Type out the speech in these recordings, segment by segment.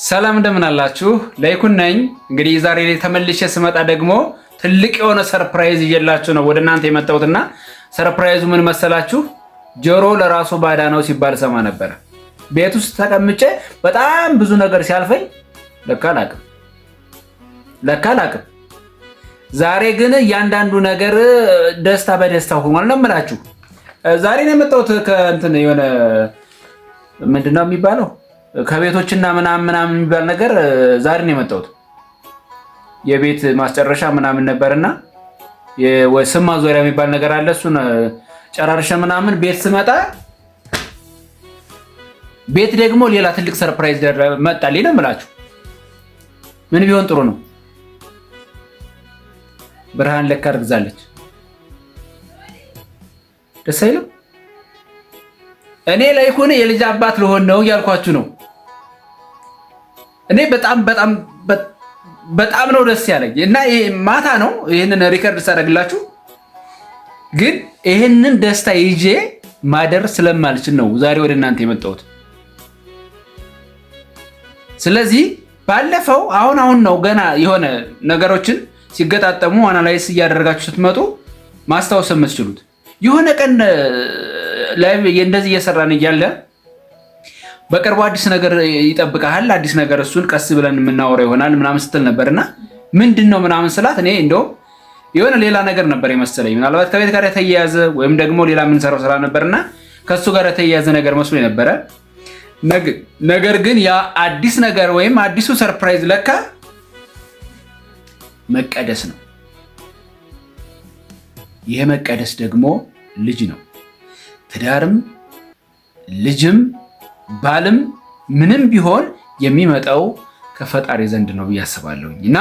ሰላም እንደምን አላችሁ? ለይኩን ነኝ። እንግዲህ ዛሬ ላይ ተመልሼ ስመጣ ደግሞ ትልቅ የሆነ surprise ይዤላችሁ ነው ወደ እናንተ የመጣሁትና surprise ኡ ምን መሰላችሁ? ጆሮ ለራሱ ባዳ ነው ሲባል ሰማ ነበረ። ቤት ውስጥ ተቀምጬ በጣም ብዙ ነገር ሲያልፈኝ ለካ አላቅም ለካ አላቅም። ዛሬ ግን እያንዳንዱ ነገር ደስታ በደስታ ሆኗል ነው የምላችሁ። ዛሬ ነው የመጣሁት ከእንትን የሆነ ምንድን ነው የሚባለው ከቤቶችና ምናምን ምናምን የሚባል ነገር ዛሬ ነው የመጣሁት። የቤት ማስጨረሻ ምናምን ነበርና ስም ማዞሪያ የሚባል ነገር አለ። እሱን ጨራርሸ ምናምን ቤት ስመጣ ቤት ደግሞ ሌላ ትልቅ surprise መጣልኝ ነው የምላችሁ። ምን ቢሆን ጥሩ ነው? ብርሃን ለካ አርግዛለች። ደስ አይልም? እኔ ላይኩን የልጅ አባት ልሆን ነው እያልኳችሁ ነው። እኔ በጣም በጣም በጣም ነው ደስ ያለኝ እና ማታ ነው ይህንን record ሳደርግላችሁ፣ ግን ይህንን ደስታ ይዤ ማደር ስለማልችል ነው ዛሬ ወደ እናንተ የመጣሁት። ስለዚህ ባለፈው አሁን አሁን ነው ገና የሆነ ነገሮችን ሲገጣጠሙ analyze እያደረጋችሁ ስትመጡ ማስታወስ የምትችሉት። የሆነ ቀን ላይ እንደዚህ እየሰራን እያለ በቅርቡ አዲስ ነገር ይጠብቀሃል፣ አዲስ ነገር እሱን ቀስ ብለን የምናወራው ይሆናል ምናምን ስትል ነበር እና ምንድን ነው ምናምን ስላት እኔ እንደውም የሆነ ሌላ ነገር ነበር የመሰለኝ። ምናልባት ከቤት ጋር የተያያዘ ወይም ደግሞ ሌላ የምንሰራው ስራ ነበርና ከእሱ ጋር የተያያዘ ነገር መስሎ ነበረ። ነገር ግን ያ አዲስ ነገር ወይም አዲሱ surprise ለካ መቀደስ ነው። ይሄ መቀደስ ደግሞ ልጅ ነው። ትዳርም ልጅም ባልም ምንም ቢሆን የሚመጣው ከፈጣሪ ዘንድ ነው ብዬ አስባለሁኝ እና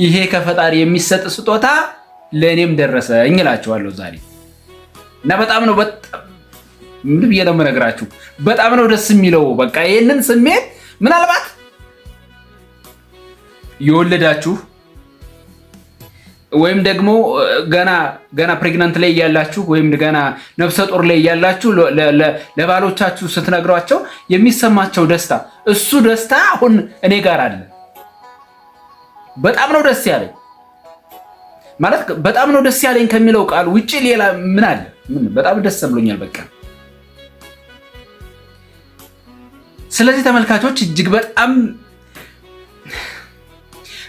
ይሄ ከፈጣሪ የሚሰጥ ስጦታ ለእኔም ደረሰኝ እላችኋለሁ ዛሬ እና በጣም ነው በጣም ምን ብዬ ነው የምነግራችሁ፣ በጣም ነው ደስ የሚለው። በቃ ይህንን ስሜት ምናልባት የወለዳችሁ ወይም ደግሞ ገና ገና pregnant ላይ እያላችሁ ወይም ገና ነፍሰ ጡር ላይ እያላችሁ ለባሎቻችሁ ስትነግሯቸው የሚሰማቸው ደስታ እሱ ደስታ አሁን እኔ ጋር አለ። በጣም ነው ደስ ያለኝ ማለት በጣም ነው ደስ ያለኝ ከሚለው ቃል ውጭ ሌላ ምን አለ? ምን በጣም ደስ ብሎኛል በቃ። ስለዚህ ተመልካቾች እጅግ በጣም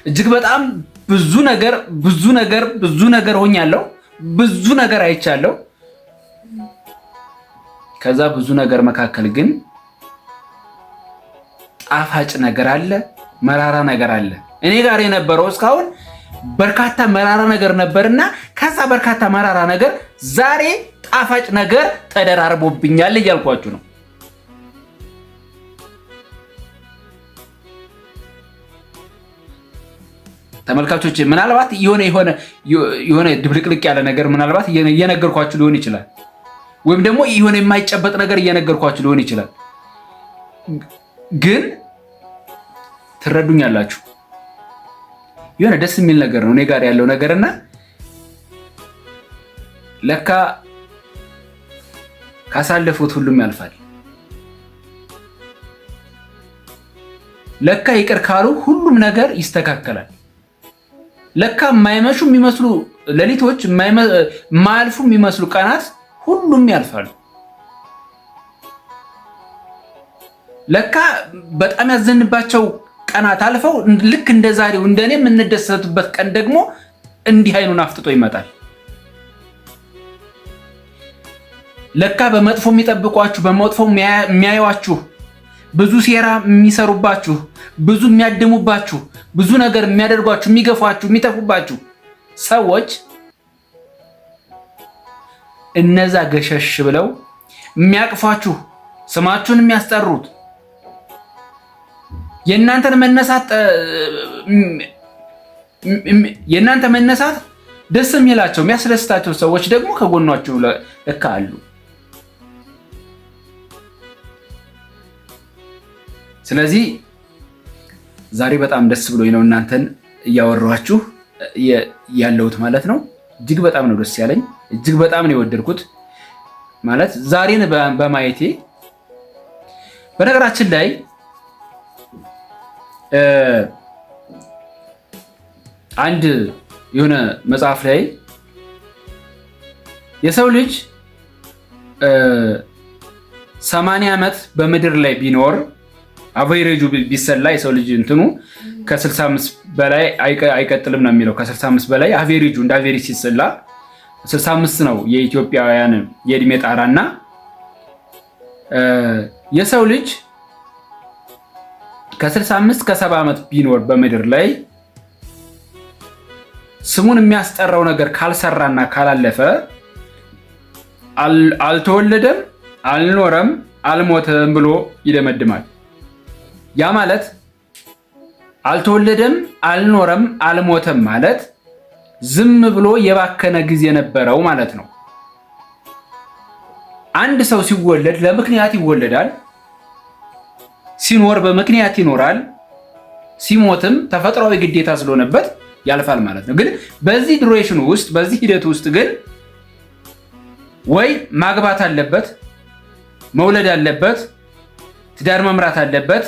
እጅግ በጣም ብዙ ነገር ብዙ ነገር ብዙ ነገር ሆኛለሁ። ብዙ ነገር አይቻለሁ። ከዛ ብዙ ነገር መካከል ግን ጣፋጭ ነገር አለ፣ መራራ ነገር አለ። እኔ ጋር የነበረው እስካሁን በርካታ መራራ ነገር ነበርና ከዛ በርካታ መራራ ነገር ዛሬ ጣፋጭ ነገር ተደራርቦብኛል እያልኳችሁ ነው። ተመልካቾች ምናልባት የሆነ የሆነ የሆነ ድብልቅልቅ ያለ ነገር ምናልባት እየነገርኳችሁ ሊሆን ይችላል። ወይም ደግሞ የሆነ የማይጨበጥ ነገር እየነገርኳችሁ ሊሆን ይችላል። ግን ትረዱኛላችሁ። የሆነ ደስ የሚል ነገር ነው እኔ ጋር ያለው ነገርና ለካ ካሳለፉት ሁሉም ያልፋል። ለካ ይቅር ካሉ ሁሉም ነገር ይስተካከላል። ለካ የማይመሹ የሚመስሉ ሌሊቶች፣ የማያልፉ የሚመስሉ ቀናት ሁሉም ያልፋሉ። ለካ በጣም ያዘንባቸው ቀናት አልፈው ልክ እንደ ዛሬው እንደኔ የምንደሰትበት ቀን ደግሞ እንዲህ አይኑን አፍጥጦ ይመጣል። ለካ በመጥፎ የሚጠብቋችሁ፣ በመጥፎ የሚያዩዋችሁ፣ ብዙ ሴራ የሚሰሩባችሁ፣ ብዙ የሚያድሙባችሁ፣ ብዙ ነገር የሚያደርጓችሁ፣ የሚገፏችሁ፣ የሚተፉባችሁ ሰዎች እነዛ ገሸሽ ብለው የሚያቅፏችሁ፣ ስማችሁን የሚያስጠሩት፣ የእናንተን መነሳት የእናንተ መነሳት ደስ የሚላቸው የሚያስደስታቸው ሰዎች ደግሞ ከጎኗችሁ ለካ አሉ። ስለዚህ ዛሬ በጣም ደስ ብሎኝ ነው እናንተን እያወራኋችሁ ያለሁት ማለት ነው። እጅግ በጣም ነው ደስ ያለኝ። እጅግ በጣም ነው የወደድኩት ማለት ዛሬን በማየቴ። በነገራችን ላይ አንድ የሆነ መጽሐፍ ላይ የሰው ልጅ 80 ዓመት በምድር ላይ ቢኖር average ኡ ቢሰላ የሰው ልጅ እንትኑ ከ65 በላይ አይቀጥልም ነው የሚለው። ከ65 በላይ average ኡ እንደ average ሲሰላ 65 ነው የኢትዮጵያውያን የእድሜ ጣራ እና የሰው ልጅ ከ65 ከ70 ዓመት ቢኖር በምድር ላይ ስሙን የሚያስጠራው ነገር ካልሰራና ካላለፈ አልተወለደም፣ አልኖረም፣ አልሞተም ብሎ ይደመድማል። ያ ማለት አልተወለደም፣ አልኖረም፣ አልሞተም ማለት ዝም ብሎ የባከነ ጊዜ ነበረው ማለት ነው። አንድ ሰው ሲወለድ ለምክንያት ይወለዳል። ሲኖር በምክንያት ይኖራል። ሲሞትም ተፈጥሯዊ ግዴታ ስለሆነበት ያልፋል ማለት ነው። ግን በዚህ duration ውስጥ በዚህ ሂደት ውስጥ ግን ወይ ማግባት አለበት፣ መውለድ አለበት፣ ትዳር መምራት አለበት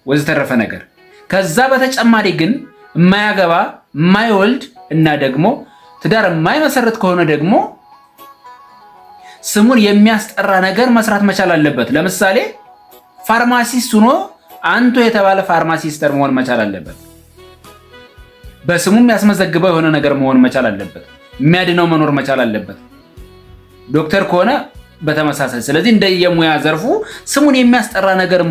ወዘተረፈ ነገር። ከዛ በተጨማሪ ግን የማያገባ የማይወልድ እና ደግሞ ትዳር የማይመሰረት ከሆነ ደግሞ ስሙን የሚያስጠራ ነገር መስራት መቻል አለበት። ለምሳሌ pharmacist ሆኖ አንቱ የተባለ pharmacist መሆን መቻል አለበት። በስሙ የሚያስመዘግበው የሆነ ነገር መሆን መቻል አለበት። የሚያድነው መኖር መቻል አለበት። ዶክተር ከሆነ በተመሳሳይ። ስለዚህ እንደየሙያ ዘርፉ ስሙን የሚያስጠራ ነገር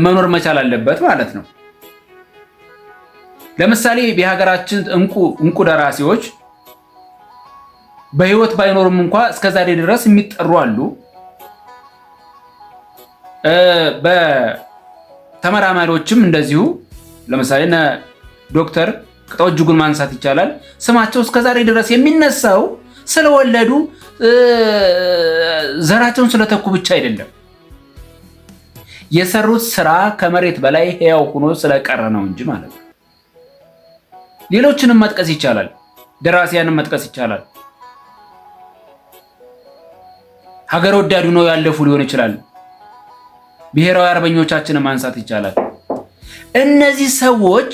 መኖር መቻል አለበት ማለት ነው። ለምሳሌ የሀገራችን እንቁ ደራሲዎች በሕይወት ባይኖሩም እንኳ እስከዛሬ ድረስ የሚጠሩ አሉ። በተመራማሪዎችም እንደዚሁ ለምሳሌ ዶክተር ቅጣው እጅጉን ማንሳት ይቻላል። ስማቸው እስከዛሬ ድረስ የሚነሳው ስለወለዱ ዘራቸውን ስለተኩ ብቻ አይደለም፣ የሰሩት ስራ ከመሬት በላይ ሕያው ሆኖ ስለቀረ ነው እንጂ ማለት ነው። ሌሎችንም መጥቀስ ይቻላል። ደራሲያንም መጥቀስ ይቻላል። ሀገር ወዳዱ ነው ያለፉ ሊሆን ይችላል። ብሔራዊ አርበኞቻችንን ማንሳት ይቻላል። እነዚህ ሰዎች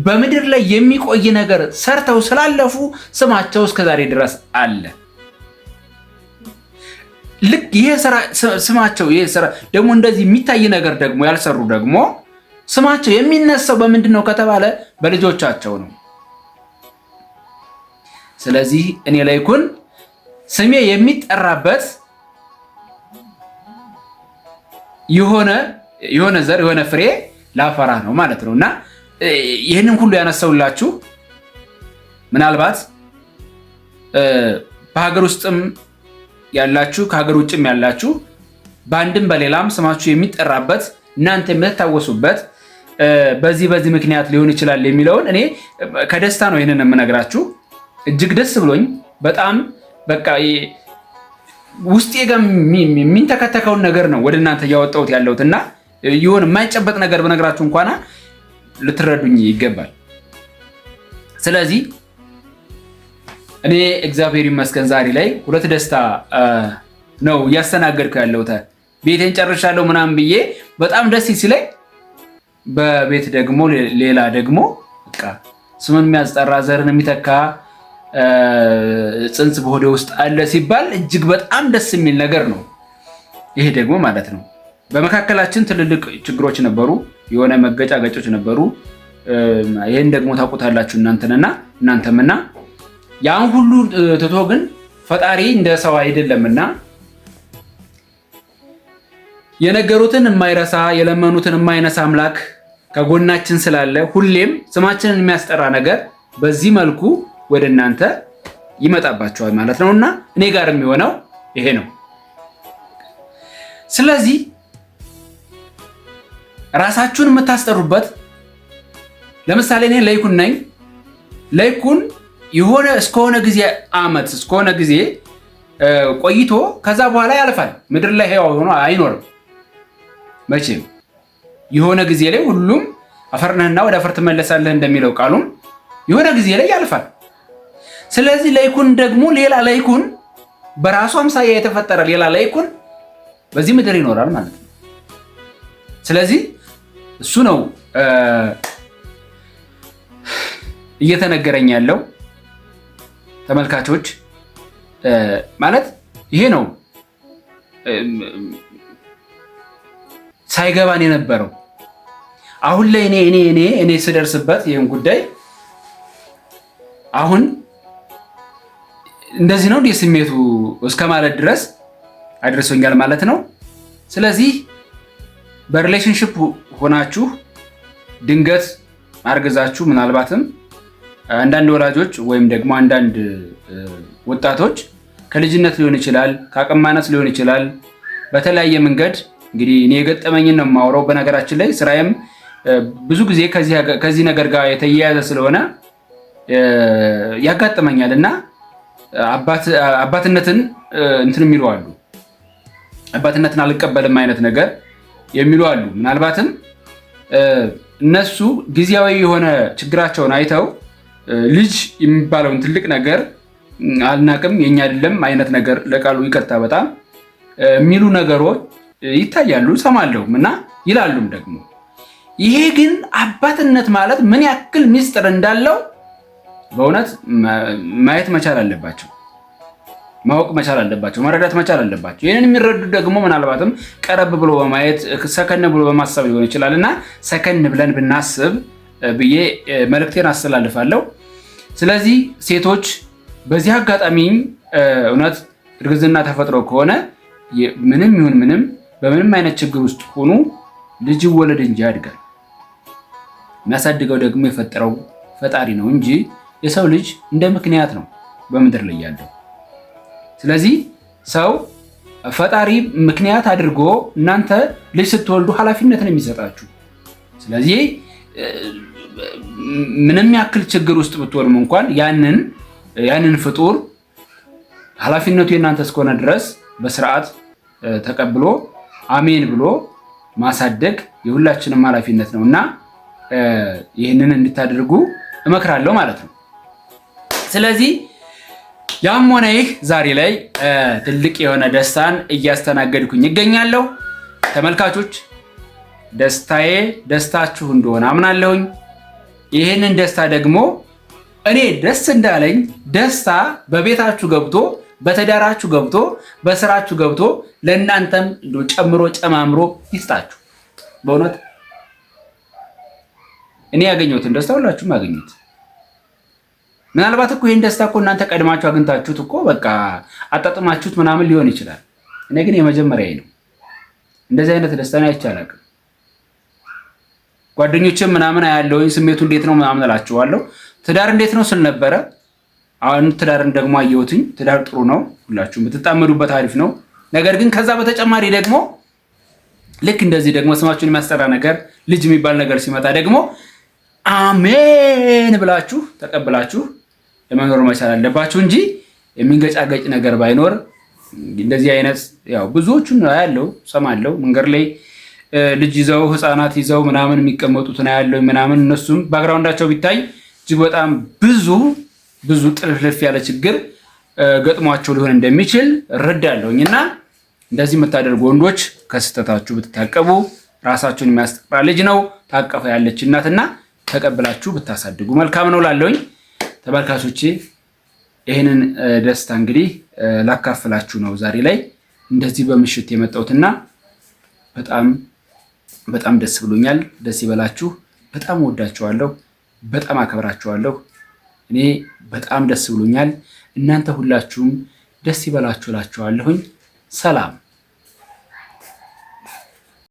በምድር ላይ የሚቆይ ነገር ሰርተው ስላለፉ ስማቸው እስከዛሬ ድረስ አለ። ልክ ይሄ ስራ ስማቸው ይሄ ስራ ደግሞ እንደዚህ የሚታይ ነገር ደግሞ ያልሰሩ ደግሞ ስማቸው የሚነሳው በምንድን ነው ከተባለ በልጆቻቸው ነው። ስለዚህ እኔ ላይኩን ስሜ የሚጠራበት የሆነ የሆነ ዘር የሆነ ፍሬ ላፈራ ነው ማለት ነው። እና ይህንን ሁሉ ያነሳውላችሁ ምናልባት በሀገር ውስጥም ያላችሁ ከሀገር ውጭም ያላችሁ በአንድም በሌላም ስማችሁ የሚጠራበት እናንተ የምትታወሱበት በዚህ በዚህ ምክንያት ሊሆን ይችላል የሚለውን እኔ ከደስታ ነው ይህንን የምነግራችሁ። እጅግ ደስ ብሎኝ በጣም በቃ ውስጤ ጋር የሚንተከተከውን ነገር ነው ወደ እናንተ እያወጣሁት ያለሁት እና ይሁን የማይጨበጥ ነገር በነግራችሁ እንኳን ልትረዱኝ ይገባል። ስለዚህ እኔ እግዚአብሔር ይመስገን ዛሬ ላይ ሁለት ደስታ ነው እያስተናገድኩ ያለሁት። ቤቴን ጨርሻለሁ ምናምን ብዬ በጣም ደስ ሲለኝ፣ በቤት ደግሞ ሌላ ደግሞ በቃ ስምን የሚያስጠራ ዘርን የሚተካ ጽንስ በሆዴ ውስጥ አለ ሲባል እጅግ በጣም ደስ የሚል ነገር ነው። ይሄ ደግሞ ማለት ነው በመካከላችን ትልልቅ ችግሮች ነበሩ፣ የሆነ መገጫገጮች ነበሩ። ይህን ደግሞ ታውቁታላችሁ እናንተንና እናንተምና ያን ሁሉ ትቶ ግን ፈጣሪ እንደ ሰው አይደለምና የነገሩትን የማይረሳ የለመኑትን የማይነሳ አምላክ ከጎናችን ስላለ ሁሌም ስማችንን የሚያስጠራ ነገር በዚህ መልኩ ወደ እናንተ ይመጣባቸዋል ማለት ነው እና እኔ ጋር የሚሆነው ይሄ ነው። ስለዚህ ራሳችሁን የምታስጠሩበት ለምሳሌ እኔ ለይኩን ነኝ። ለይኩን የሆነ እስከሆነ ጊዜ አመት እስከሆነ ጊዜ ቆይቶ ከዛ በኋላ ያልፋል። ምድር ላይ ሕያው ሆኖ አይኖርም መቼም። የሆነ ጊዜ ላይ ሁሉም አፈር ነህና ወደ አፈር ትመለሳለህ እንደሚለው ቃሉም የሆነ ጊዜ ላይ ያልፋል። ስለዚህ ለይኩን ደግሞ ሌላ ለይኩን በራሱ አምሳያ የተፈጠረ ሌላ ለይኩን በዚህ ምድር ይኖራል ማለት ነው። ስለዚህ እሱ ነው እየተነገረኝ ያለው ተመልካቾች። ማለት ይሄ ነው ሳይገባን የነበረው። አሁን ላይ እኔ ስደርስበት ይህን ጉዳይ አሁን እንደዚህ ነው እንዲህ ስሜቱ እስከ ማለት ድረስ አድርሶኛል ማለት ነው። ስለዚህ በ relationship ሆናችሁ ድንገት አርግዛችሁ ምናልባትም አንዳንድ ወላጆች ወይም ደግሞ አንዳንድ ወጣቶች ከልጅነት ሊሆን ይችላል፣ ከአቅም ማነስ ሊሆን ይችላል። በተለያየ መንገድ እንግዲህ እኔ የገጠመኝን ነው የማወራው። በነገራችን ላይ ስራዬም ብዙ ጊዜ ከዚህ ነገር ጋር የተያያዘ ስለሆነ ያጋጥመኛል እና አባትነትን እንትን የሚሉ አሉ፣ አባትነትን አልቀበልም አይነት ነገር የሚሉ አሉ። ምናልባትም እነሱ ጊዜያዊ የሆነ ችግራቸውን አይተው ልጅ የሚባለውን ትልቅ ነገር አልናቅም የኛ አይደለም አይነት ነገር፣ ለቃሉ ይቅርታ በጣም፣ የሚሉ ነገሮች ይታያሉ፣ እሰማለሁም እና ይላሉም ደግሞ። ይሄ ግን አባትነት ማለት ምን ያክል ሚስጥር እንዳለው በእውነት ማየት መቻል አለባቸው፣ ማወቅ መቻል አለባቸው፣ መረዳት መቻል አለባቸው። ይህንን የሚረዱት ደግሞ ምናልባትም ቀረብ ብሎ በማየት፣ ሰከን ብሎ በማሰብ ሊሆን ይችላል እና ሰከን ብለን ብናስብ ብዬ መልእክቴን አስተላልፋለሁ። ስለዚህ ሴቶች በዚህ አጋጣሚም እውነት እርግዝና ተፈጥሮ ከሆነ ምንም ይሁን ምንም፣ በምንም አይነት ችግር ውስጥ ሆኑ፣ ልጅ ይወለድ እንጂ ያድጋል። የሚያሳድገው ደግሞ የፈጠረው ፈጣሪ ነው እንጂ የሰው ልጅ እንደ ምክንያት ነው በምድር ላይ ያለው። ስለዚህ ሰው ፈጣሪ ምክንያት አድርጎ እናንተ ልጅ ስትወልዱ ኃላፊነት ነው የሚሰጣችሁ። ስለዚህ ምንም ያክል ችግር ውስጥ ብትሆንም እንኳን ያንን ፍጡር ኃላፊነቱ የእናንተ እስከሆነ ድረስ በስርዓት ተቀብሎ አሜን ብሎ ማሳደግ የሁላችንም ኃላፊነት ነው እና ይህንን እንድታደርጉ እመክራለሁ ማለት ነው። ስለዚህ ያም ሆነ ይህ ዛሬ ላይ ትልቅ የሆነ ደስታን እያስተናገድኩኝ ይገኛለሁ። ተመልካቾች፣ ደስታዬ ደስታችሁ እንደሆነ አምናለሁኝ። ይህንን ደስታ ደግሞ እኔ ደስ እንዳለኝ ደስታ በቤታችሁ ገብቶ፣ በትዳራችሁ ገብቶ፣ በስራችሁ ገብቶ ለእናንተም ጨምሮ ጨማምሮ ይስጣችሁ። በእውነት እኔ ያገኘሁትን ደስታ ሁላችሁም አገኙት። ምናልባት እኮ ይህን ደስታ እኮ እናንተ ቀድማችሁ አግኝታችሁት እኮ በቃ አጣጥማችሁት ምናምን ሊሆን ይችላል። እኔ ግን የመጀመሪያ ነው። እንደዚህ አይነት ደስታ አይቼ አላውቅም። ጓደኞችም ምናምን አያለሁኝ፣ ስሜቱ እንዴት ነው ምናምን እላችኋለሁ። ትዳር እንዴት ነው ስል ነበረ። አሁን ትዳርን ደግሞ አየሁትኝ። ትዳር ጥሩ ነው፣ ሁላችሁም ብትጣመዱበት አሪፍ ነው። ነገር ግን ከዛ በተጨማሪ ደግሞ ልክ እንደዚህ ደግሞ ስማችሁን የሚያስጠራ ነገር፣ ልጅ የሚባል ነገር ሲመጣ ደግሞ አሜን ብላችሁ ተቀብላችሁ ለመኖር መቻል አለባችሁ እንጂ የሚንገጫገጭ ነገር ባይኖር እንደዚህ አይነት ያው ብዙዎቹን ያለው ሰማለው፣ መንገድ ላይ ልጅ ይዘው፣ ህፃናት ይዘው ምናምን የሚቀመጡትን ያለው ምናምን፣ እነሱም background ኣቸው ቢታይ እጅግ በጣም ብዙ ብዙ ጥልፍልፍ ያለ ችግር ገጥሟቸው ሊሆን እንደሚችል እረዳለሁኝ። እና እንደዚህ የምታደርጉ ወንዶች ከስህተታችሁ ብትታቀቡ፣ ራሳችሁን የሚያስጠራ ልጅ ነው ታቀፈ ያለች እናትና ተቀብላችሁ ብታሳድጉ መልካም ነው ላለሁኝ። ተመልካቾቼ፣ ይህንን ደስታ እንግዲህ ላካፍላችሁ ነው ዛሬ ላይ እንደዚህ በምሽት የመጣሁትና በጣም በጣም ደስ ብሎኛል። ደስ ይበላችሁ። በጣም እወዳችኋለሁ። በጣም አከብራችኋለሁ። እኔ በጣም ደስ ብሎኛል። እናንተ ሁላችሁም ደስ ይበላችሁ እላችኋለሁኝ። ሰላም።